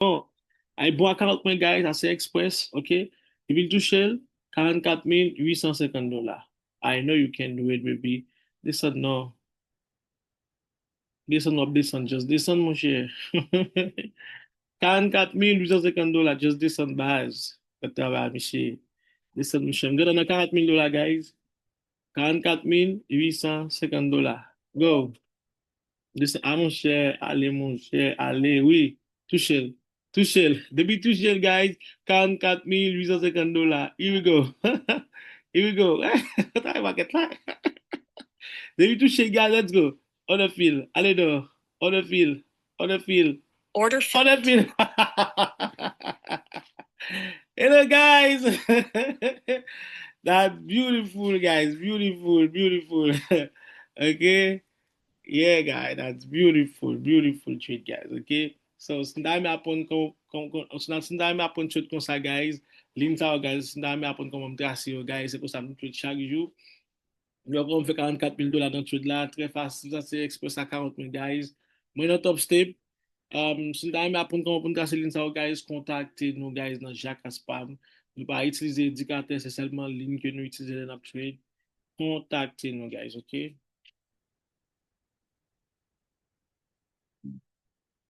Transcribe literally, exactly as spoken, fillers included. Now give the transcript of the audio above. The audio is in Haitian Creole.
Bon, ay bon account mwen, guys, sa se Express, ok? Depi l touche l, karannkat mil uit san senkant dola. I know you can do it, baby. Desann non. Desann, w ap desann, just desann, monchè. Karannkat mil uit san senkant dola, just desann, baz. Fè travay, mesye. Desann, monchè. M gentan nan karant mil dola, guys. Karannkat mil uit san senkant dola. Go. Desann, a, monchè, ale, monchè, ale, wi. Touche l. Touche l. Depi touche l, guys, karannkat mil uit san senkant dola. Here we go. Here we go. Travay makèt la. Depi touche l, guys, let's go. Order fill. Ale non. Order fill. Order fill. Order fill. Order fill. Hello, guys. That's beautiful, guys. Beautiful, beautiful. Ok? Yeah, guys, that's beautiful, beautiful trade, guys, ok? So, si n ta renmen aprann kon, kon, kon, si n ta, si n ta renmen aprann trade konsa, guys, link sa yo, guys, si n ta renmen aprann kòman m trase yo, guys, se konsa m trade chak jou. Nou wè kòman m fè karannkat mil dola nan trade la, trè fasil, sa se Express a karant mil, guys. Mwen nan Top Step. Um, si n ta renmen aprann kòman pou n trase link sa yo, guys, kontakte nou, guys, nan Jacques Aspam. Nou pa itilize endikatè, se sèlman link ke nou itilize lè n ap trade. Kontakte nou, guys, ok?